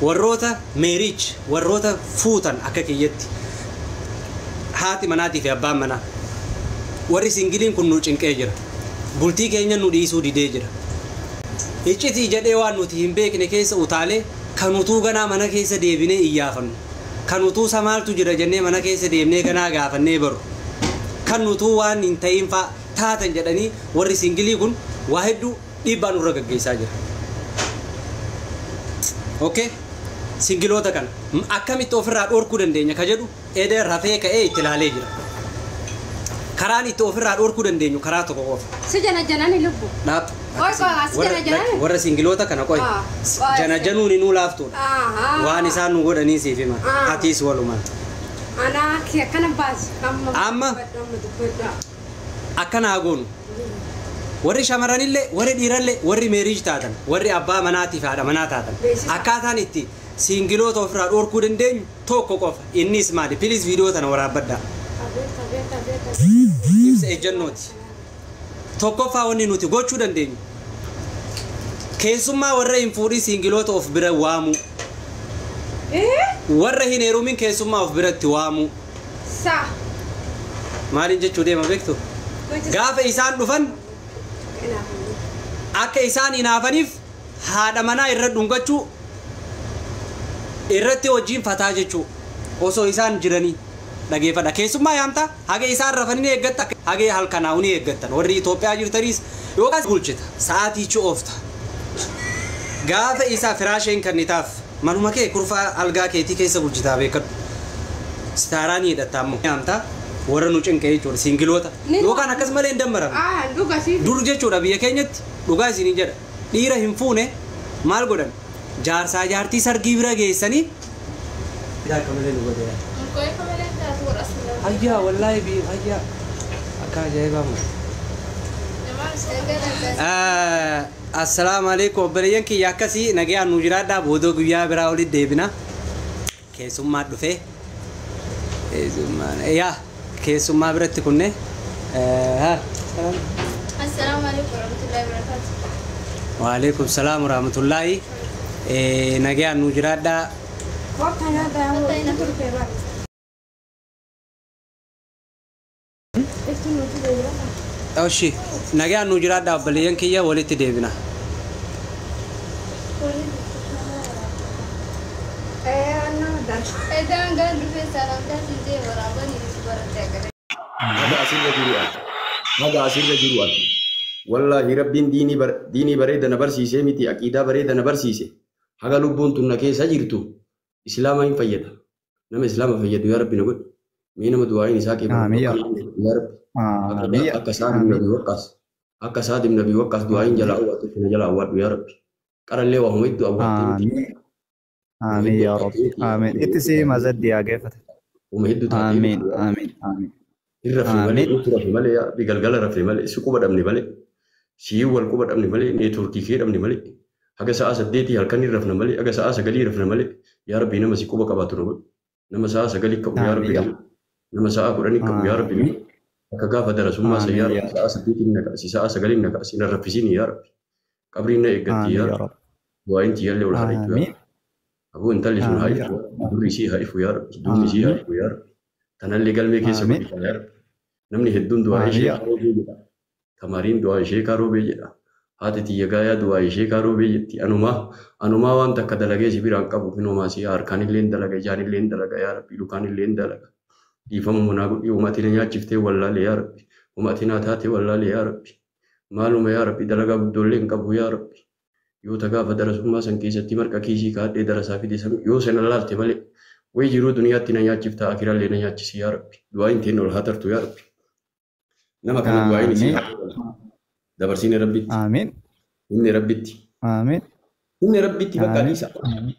Warroota marriage, warroota fuutan akka kiyyatti, haati manaatii fi abbaan manaa, warri singleiin kun nu cinqee jira. Bultii keenya nu dhiisuu didee jira. Iccitii jedhee waan nuti hin beekne keessa utaalee, kan utuu ganaa mana keessa deebinee iyyaafannu, kan utuu samaaltu jira jennee mana keessa deemnee ganaa gaafannee baru, kan utuu waan hin ta'in faa taatan jedhanii, warri single kun waa hedduu dhiibbaa nurra gaggeessaa jira. Okay? Singleoota kana akkamitti ofirraa dhorkuu dandeenya ka jedhu edee rafee ka'ee itti ilaalee jira. Karaan itti ofirraa dhorkuu dandeenyu karaa tokko qofa. Si jana janani lubbu. Dhaab. Qoy qoy, as jana janani. Warra singleoota kana qoy. Ah, qoy. Jana januun inuu laaftuudha. Waan isaan nu godhanii siif hima. Ah. Atiis walumaan. Anaa kee akkana baasi. Amma. Amma. Amma dubbadha. Akkana haa goonu. Warri shamarranillee, warri dhiirallee, warri marriage taatan, warri abbaa manaatii fi haadha manaa taatan. Beeksisa. Akkaataan itti singleoota ofirraa dhorkuu dandeenyu tokko qofa. Innis maali? Please, viidiyoo tana waraabbadhaa. Abeet, abeet, abeet, abeet. Ibsa ejjennooti. Tokkoffaa, wanni nuti gochuu dandeenyu, keessummaa warra hin fuudhin singleoota of bira waamuu. Eh? Warra hin heerumin keessummaa of biratti waamuu. Sa. Maaliin jechuu deema beektu? Gaafa isaan dhufan akka isaan hinaafaniif haadha manaa irra dhungachuu, irratti wajjin fataa jechuu osoo isaan jiranii. Dhageeffadha, keessummaa yaamta, haga isaan rafanii ni eeggatta, haga halkanaa'u ni eeggattan. Warri Itoophiyaa jirtaniis yookaan bulchita sa'aatii oofta, gaafa isaa firaasheen kennitaaf manuma kee kurfaa algaa keetii keessa bulchitaa, beekadhu, sitaaraa ni hidhatta. Ammoo yaamta warra nu cinqee jechuudha, singleoota, yookaan akkas malee hin dammaramne. Ah, dhuga si. Dur jechuudha, biyya keenyatti, dhugaa isiniin jedha, dhiira hin fuune maal godhan? Jaarsaa jaartii sargii bira geessanii akka malee nu godhe. Hayyaa, wallaahi, bi hayyaa, akka ajaa'ibaa moo. Assalaamu alaikum, obboleeyyan kiyya, akkasii nagayaan nu jiraadhaa. Boodoo guyyaa biraa olitti deebina. Keessummaa dhufee, keessummaan yaa keessummaa biratti kunne haa. Assalamu alaikum warahmatullahi wabarakatuh. Waalaikum salaam warahmatullahi. Nagayaan nu jiraadhaa. Waqta nyaata yaa turte bara. Itti nuti deebira. Oshi, nagayaan nu jiraadhaa, obboleeyyan kiyya, walitti deebina. Eh, anna dar. Edaan gan dhufee salaamtaa siin jee waraabanii barattee agarre. Haga asirra jiru ati. Haga asirra jiru ati. Wallaahi, Rabbiin diinii bareeda na barsiisee miti, aqiidaa bareeda na barsiise. Haga lubbuun tun na keessa jirtu Islaama hin fayyada. Nama Islaama fayyadu yaa Rabbi na godhi. Mee nama du'aayin isaa qeebalu Amiin yaa yaa Rabbi. Amiin. Akka Saad ibn Abi Waqqaas. Akka Saad ibn Abi Waqqaas du'aayin jala awwaatu na jala awwaadhu yaa Rabbi. Qarallee waa huma hedduu awwaattee miti. Amiin. Amiin yaa Rabbi. Amiin. Itti si mazaddi yaa geeffate. Huma hedduu taatee Amiin. miti. Amiin. Amiin. Hin rafne malee, Amiin. nuti rafne malee, yaa Rabbi, galgala rafne malee, si quba dhabne malee, sii wal quba dhabne malee, networkii kee dhabne malee, haga sa'a 8 halkan hin rafne malee, haga sa'a 9 rafne malee, yaa Rabbi, nama si quba qabaatu nu godhi. Nama sa'a 9 qabu yaa Rabbi Amiin. nu godhi. Nama sa'a 10 qabu yaa Rabbi nu Amiin. godhi. Akka gaafa darasummaa san yaa Amiin Rabbi yaa sa'a 8 na kaasi, sa'a 9 na kaasi, na raffisini yaa Rabbi. Qabriin na eeggatti Amiin yaa yaa Rabbi. Rabbi. Du'aayin tiyyallee ol haa dhaytu yaa Amiin. Rabbi. Aboo, intalli sun haa Amiin yaa ifu, Rabbi. durri isii haa ifu yaa Rabbi, duubni isii haa Amiin. ifu yaa Rabbi. Tanallee galmee keessa Amiin. godhi yaa Rabbi. Namni hedduun du'aa Amiin ishee yaa karoobee jedha. Tamariin du'aa ishee karoobee jedha. Haati tiyya gaayaa du'aa ishee karoobee jetti. Anumaa waan takka dalagee si biraan qabu hinumaa si harkaanillee hin dalaga, ijaanillee hin dalaga yaa Rabbi, lukaanillee hin dalaga. Dhiifama manaa godhi, uumatii na nyaachiftee wallaale yaa Rabbi. Uumatii naa taate wallaale yaa Rabbi. Maaluma yaa Rabbi, dalagaa guddoollee hin qabu yaa Rabbi. Yoo ta gaafa darasummaa san keessatti marqa kiisii kaadhee darasaa fide san yoo sana laalte malee wayi jiruu duniyaatti na nyaachifta, akiraallee na nyaachisi yaa Rabbi. Du'aayin teen ol haa tartu yaa Rabbi. Nama kana du'aayin isii Amiin. haa ta'u. Dabarsiine Rabbitti. Amiin. Inni Rabbitti. Amiin. Inni Rabbitti bakka Amiin. dhiisa. Amiin.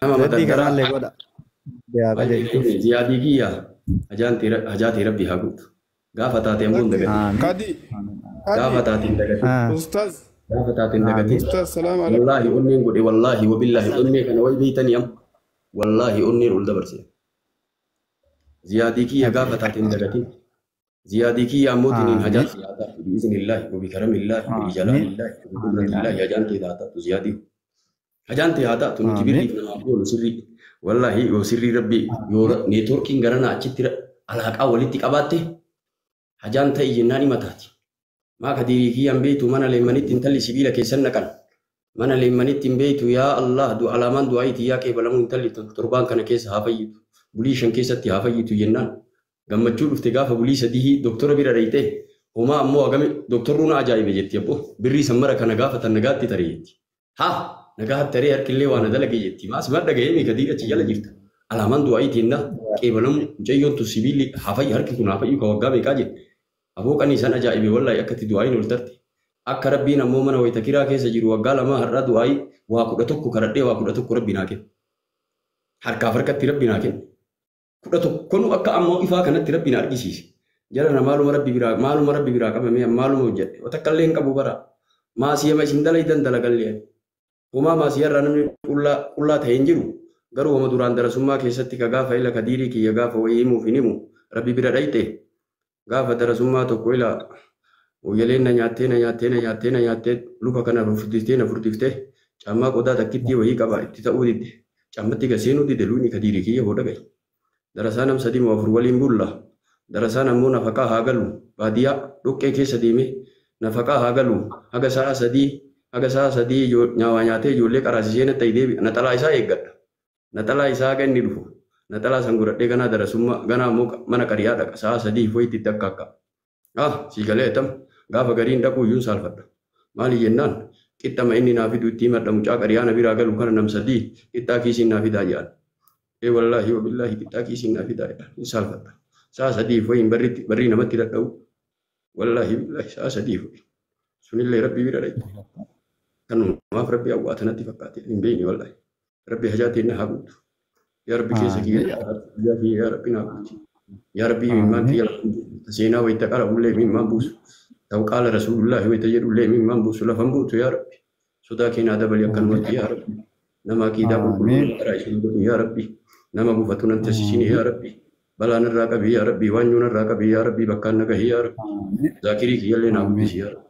Nama Zaddii madardaraa. kanaallee godha. Yaa qajeelchuuf. Ziyaadii kiyya hajaatee Rabbi haa guutu. Gaafa taate ammoo hin dagatin. Amiin. Kadi, Gaafa Kadi, taate hin dagatin. Ah. Ustaz, Gaafa taate hin dagatin. Amiin. Ustaz, salam alaikum. Wallaahi onneen godhe, wallaahi wabillaahi onnee kana way beeytanii amma. Wallaahi onneen ol dabarse. Ziyaadii kiyya gaafa taate hin dagatin. Ziyaadii kiyya ammoo tiniin Amiin. hajaa siyaataa bi'iznillaahi wabikaramillahi Amiin. wabijalaalillaahi Amiin. wabiqudratillahi hajaan tee taatatu ziyaadii. Hajaan ta'e haa taatu nuti birriif namaaf goonu sirrii. Wallaahi yoo sirrii rabbi yoo neetwoorkiin garanaa achitti alaaqaa walitti qabaatte hajaan ta'e jennaan hima taati. Maa kadiirii kiyyaan beektu mana leemmanitti intalli sibiila keessan naqan. Mana leemmanitti hin beektu yaa Allah alaamaan du'aa itiyyaa qeebalamuu intalli torbaan kana keessa haa fayyitu. Bulii 5 keessatti haa fayyitu jennaan. Gammachuu dhufte gaafa bulii 3 doktora bira dhayitee homaa ammoo hagami doktorruu na ajaa'ibe jetti abbo birrii sammara kana gaafatan nagaatti taree jetti. Haa nagaatti taree harkillee waan dalage jetti. Maas madda ga'ee mi kadiir achi jala jirta. Alaamaan du'aa itiyyaa qeebalamu mucayyoon tu sibiilli haa fayyu harki kun haa fayyu ka waggaa meeqaa jette. Aboo qanii isaan ajaa'ibe wallaahi akkatti du'aayin ol tarte. Akka rabbiin ammoo mana wayita kiraa keessa jiru waggaa 2 har'a du'aayi waa 11 kadhadhee waa 11 rabbi naa kenne. Harkaaf harkatti rabbi naa kenne. 11 akka ammoo ifaa kanatti rabbi na argisiise. Jara na maaluma rabbi biraa qabame maaluma hojjedhe. Wata illee hin qabu bara. Maasiyama isin dalaydan dalagallee. Homaa maasiyarraa namni qullaa ta'e hin jiru. Garuu homa duraan darasummaa keessatti ka gaafa ila kadiirii kiyya gaafa wayii himuuf hin himu rabbi bira dhayite. Gaafa darasummaa tokko ila uyyaleen na nyaattee na nyaattee na nyaattee na nyaattee luka kana furdiftee na furdiftee caammaa qodaa takkittii wayii qaba itti ta'uu didde. Caammatti gaseenuu didde luuni kadiirii kiyya booda gahe. Darasaan nam 3 moo 4 waliin bulla. Darasaan ammoo nafaqaa haa galu. Baadiyyaa dhoqqee keessa deeme nafaqaa haa galu. Haga sa'a 3 nyaawaa nyaatee ijoollee qaraasisee natti deebi. Naxalaa isaa eeggadha. Naxalaa isaa haga inni dhufu. Naxalaa san godhadhee ganaa darasummaa ganaa ammoo mana qariyaa dhaqa. Sa'a 3 wayiitti akka akka. Ah sii galee tam gaafa gariin dhaquu iyyuu saalfadha. Maali jennaan qixxama inni naa fidu itti himadha mucaa qariyaa na biraa galu kana nam 3 qixxaa kiisiin naa fidaa jedhan. Ee wallaahi wabillaahi qixxaa kiisiin naa fidaa jedhan hin saalfadha. Sa'a 3 wayiin barrii namatti dadhabu. Wallaahi billaahi sa'a 3 wayi. Sunillee rabbi bira dhaye. Kanumaaf rabbi hawwaata natti fakkaate hin beekne wallaahi. Rabbi hajaa teenya haa guutu. Yaa Rabbi keessa kiyya yaa Rabbi naa guuti. Yaa Rabbi imimmaan kiyya seenaa wayita qara'ullee imimmaan buusu. Ta'u qaala rasuulullaahi wayita jedhullee imimmaan buusu lafan buutu yaa Rabbi. Sodaa keenyaa dabali akkanumatti yaa Rabbi. Nama aqiidaa qulqulluu karaa isheen godhu yaa Rabbi. Nama gufatu nan taasisini yaa Rabbi. Balaa narraa qabi yaa Rabbi. Waanyuu narraa qabi yaa Rabbi. Bakkaan na gahi yaa Rabbi. Zaakirii kiyyallee naa guddisi yaa Rabbi.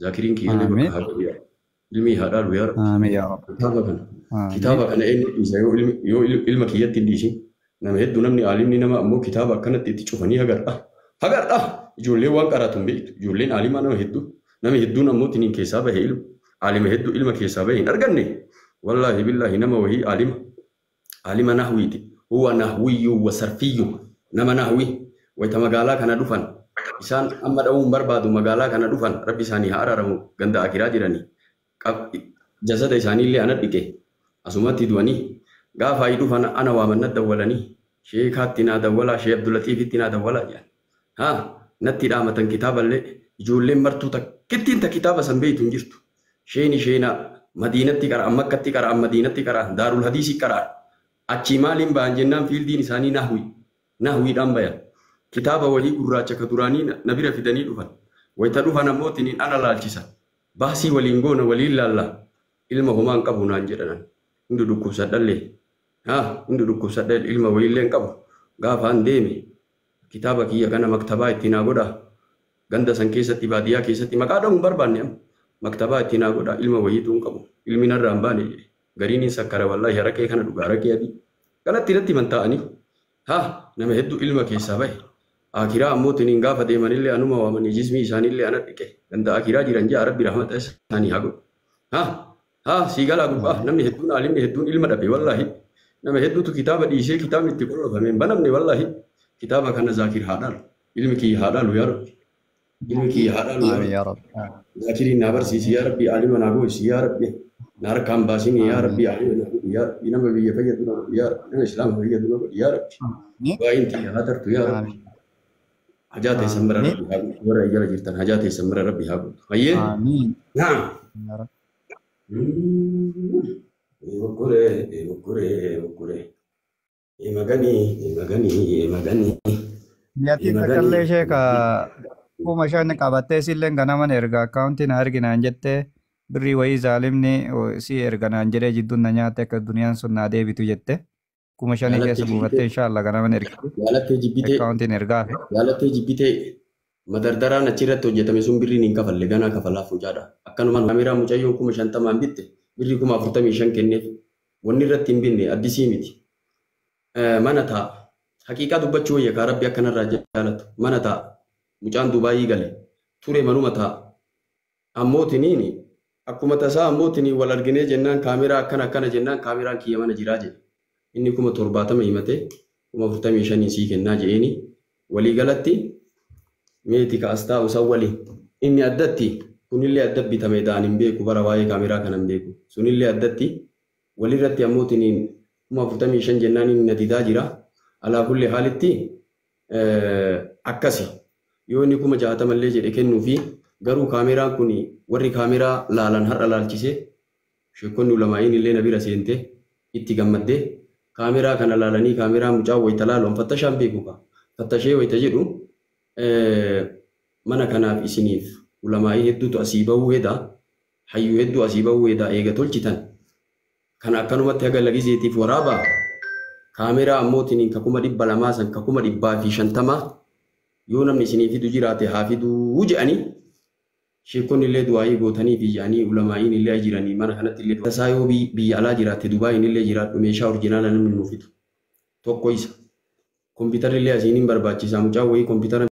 Zaakiriin kiyyallee bakka haa gahu yaa Rabbi. Ilmii haa dhaalu yaa Rabbi. Kitaaba kana. Kitaaba kana eenyu dhiisa yoo ilma kiyyatti hin dhiisin. Nama hedduu namni aalimni nama ammoo kitaaba akkanatti itti cufanii hagar'a. Hagar'a! Ijoolleen waan qaraatu hin beektu. Ijoolleen aalimaa nama hedduu. Nama hedduun ammoo tiniin keessaa bahe ilma. Aalima hedduu ilma keessaa bahe hin arganne. Wallaahi billaahi nama wahii aalima. Aalima nahwiiti. Huwa nahwiyyuu wa sarfiyyuu. Nama nahwii. Wayita magaalaa kana dhufan. Isaan amma dha'uu hin barbaadu magaalaa kana dhufan. Rabbi isaanii haa araaramu ganda akiraa jiranii. Jasada isaaniillee ana dhiqe. Asumatti du'anii gaafa ayi dhufan ana waaman natti dawwalanii sheekaatti naa dawwalaa shee Abdulatiifitti naa dawwalaa jedhan. Haa natti dhaamatan kitaaballee ijoolleen martuu takkittiin ta kitaaba san beektu hin jirtu. Sheeni sheenaa Madiinatti qara'an Makkatti qara'an Madiinatti qara'an Daarul Hadiisii qara'an. Achii maaliin bahan jennaan fiildiin isaanii nahwi. Nahwiidhaan bayan. Kitaaba wahii gurraacha ka duraanii na bira fidanii dhufan. Wayita dhufan ammoo tiniin ana laalchisan. Baasii waliin goona waliin laalla. Ilma homaa hin qabu naan jedhanan. Hindu dhukkubsadhallee. Haa hindu dhukkubsadha ilma wayiillee hin qabu. Gaafa an deeme kitaaba kiyya kana maktabaa itti naa godhaa. Ganda san keessatti baadiyyaa keessatti maqaa dha'uu hin barbaanne amma. Maktabaa itti naa godhaa ilma wayiitu hin qabu. Ilmi narraa hin baane jedhe. Gariin hin sakkara wallaahi haraqee kana dhugaa haraqee adii. Kanatti irratti himan taa'anii. Haa nama hedduu ilma keessaa bahe. Akiraa ammoo tiniin gaafa deemanillee anuma waamanii jismii isaaniillee ana dhiqe. Ganda akiraa jiran jaa rabbi rahmata isaanii haa godhu. Haa haa sii galaa gubbaa namni hedduun aalimni hedduun ilma dhabe wallaahi. Nama hedduutu kitaaba dhiisee kitaabni itti qolofame hin banamne wallaahi. Kitaaba kana zaakir haa dhaalu. Ilmi kiyya haa dhaalu yaa Rabbi. Ilmi kiyya haa dhaalu yaa Rabbi. Zaakiriin naa barsiisi yaa Rabbi aalima naa goisi yaa Rabbi. Na harkaan baasini yaa Rabbi aalima naa godhi yaa Rabbi. Nama biyya fayyadu na godhi yaa Rabbi. Nama islaama fayyadu na godhi yaa Rabbi. Baay'een tiyya haa tartu yaa Rabbi. Hajaa teessan bira Rabbi haa godhu. Warra jala jirtan hajaa teessan bira Rabbi haa godhu. Hayyee? Naam. Eewagguree, eewagguree, eewagguree. Eemaganii, eemaganii, eemaganii. Nyatiin takkallee sheeka 5,000 qabattee silleen ganaman erga akkaawuntii na arginaan jettee birrii wayii zaalimni si erganaan jedhee jidduun na nyaatte akka duniyaan sun naa deebitu jette. 5,000 keessa buufattee inshaallah ganaman erga. Jaalattee jibbitee. Akkaawuntiin ergaafe. Jaalattee jibbitee madardaraan achirratti hojjetame sun birriin hin kafalle ganaa kafalaaf mucaadha. Akkanumaan kaameeraa mucayyoon 50,000 bitte Birrii 45,000 kenneef. Wanni irratti hin binne addisii miti. Mana taa'a. Haqiiqaa dubbachuu wayya kaa rabbi akkanarraa jaalatu. Mana taa'a. Mucaan Dubaayii gale. Ture manuma taa'a. Ammootiniin akkuma tasaa ammootiniin wal arginee jennaan kaameraa akkana akkana jennaan kaameraan kiyya mana jiraa jedhe. Inni 70,000 himatee 45,000 sii kennaa je'eeni. Waliigalatti meeti ka as taa'u san waliin. Inni addatti kunillee adda bitame da'an hin beeku bara waa'ee kaameraa kana hin beeku. Sunillee addatti walirratti ammootiniin 45,000 jennaan inni na didaa jira. Alaa kulli haalitti akkasi. Yoo inni 60,000 illee jedhe kennuufi garuu kaameraan kun warri kaameraa laalan har'a laalchisee sheekonni ulamaa'iin illee na bira seente itti gammaddee kaameraa kana laalanii kaameraa mucaa wayita laalu fattashaan beeku ka fattashee wayita jedhu mana kanaaf isiniif ulamaa'ii hedduutu asii bahuu heda hayyuu hedduu asii bahuu heda eega tolchitan kana akkanumatti haga lagiseetiif waraabaa kaameraa ammootiin ka 200,000 san ka 150,000 yoo namni isinii fidu jiraate haa fiduu jedhanii sheekonni illee du'aayii gootanii fi jedhanii ulamaa'iin illee jiranii mana kanatti illee tasaa yoo biyya alaa jiraatte Dubaayiin illee jiraadhu meeshaa orjinaala namni nuu fidu tokko isa kompiitarri illee asiin hin barbaachisaa mucaa wayii kompiitara.